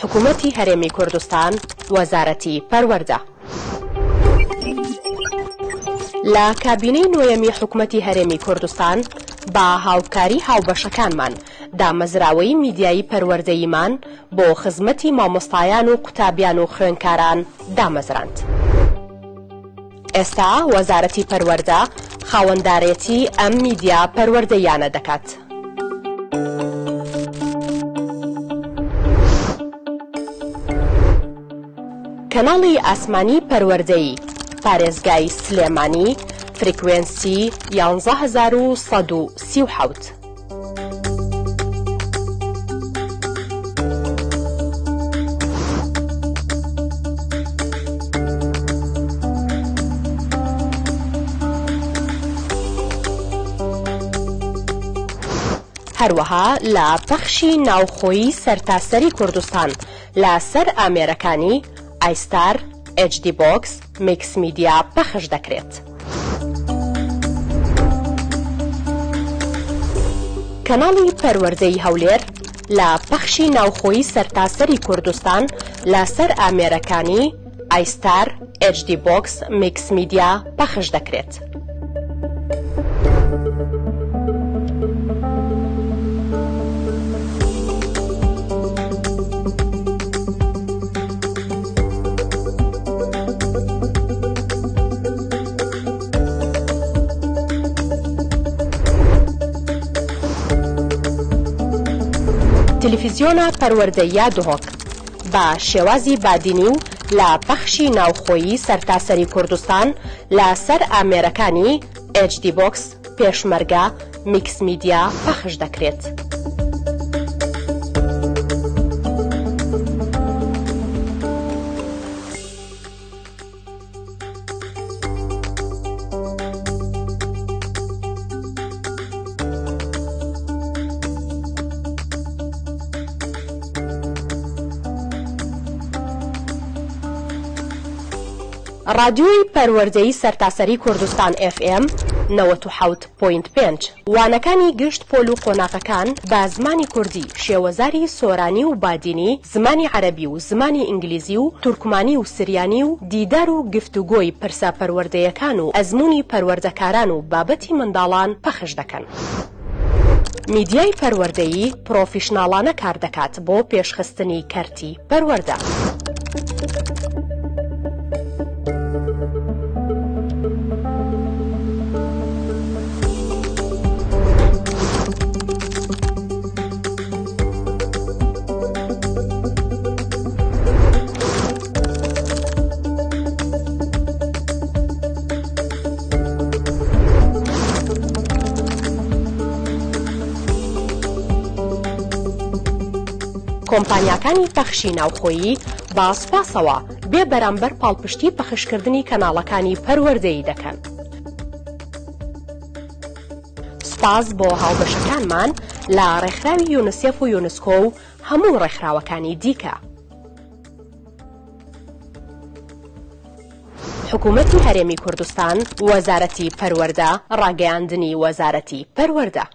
حکومەتی هەرێمی کوردستان، وەزارەتی پەروەردە. لە کابینەی نۆیەمی حکومەتی هەرێمی کوردستان بە هاوکاری هاوبەشەکانمان دامەزراوەی میدیایی پەروەردەییمان بۆ خزمەتی مامۆستایان و قوتابیان و خوێنکاران دامەزراند. ئێستا وەزارەتی پەروەردە خاوەندارێتی ئەم میدیا پەروەردەییانە دەکات. کەناڵی ئاسمانی پەروەردەیی پارێزگای سلێمانی فریکوێنسی 11137. هەروەها لە پەخشی ناوخۆیی سەرتاسەری کوردستان لە سەر ئامێرەکانی، ئایستار، ئێچ دی بۆکس، میکس میدیا پەخش دەکرێت. کەناڵی پەروەردەی هەولێر لە پەخشی ناوخۆیی سەرتاسەری کوردستان لە سەر ئامێرەکانی، ئایستار، ئێچ دی بۆکس، میکس میدیا پەخش دەکرێت. تەلەفیزیۆنە پەروەردەییە دهۆک بە شێوازی بادینی و لە پەخشی ناوخۆیی سەرتاسەری کوردستان لە سەر ئامێرەکانی، HD Box، پێشمەرگە، میکس میدیا، پەخش دەکرێت. ڕادیۆی پەروەردەی سەرتاسەری کوردستان ئێف ئێم 97.5 وانەکانی گشت پۆل و قۆناغەکان بە زمانی کوردی، شێوەزاری سۆرانی و بادینی، زمانی عەرەبی و زمانی ئینگلیزی و تورکمانی و سریانی و دیدار و گفتوگۆی پرسە پەروەردەیەکان و ئەزموونی پەروەردەکاران و بابەتی منداڵان پەخش دەکەن. میدیای پەروەردەیی پرۆفیشناڵانە کار دەکات بۆ پێشخستنی کەرتی پەروەردە. کۆمپانیاکانی پەخشی ناوخۆیی بە سوپاسەوە بێ بەرامبەر پاڵپشتی پەخشکردنی کەناڵەکانی پەروەردەیی دەکەن. سوپاس بۆ هاوبەشەکانمان لە ڕێکخراوی یونسێف و یونسکۆ و هەموو ڕێکخراوەکانی دیکە. حکوومەتی هەرێمی کوردستان، وەزارەتی پەروەردە، ڕاگەیاندنی وەزارەتی پەروەردە.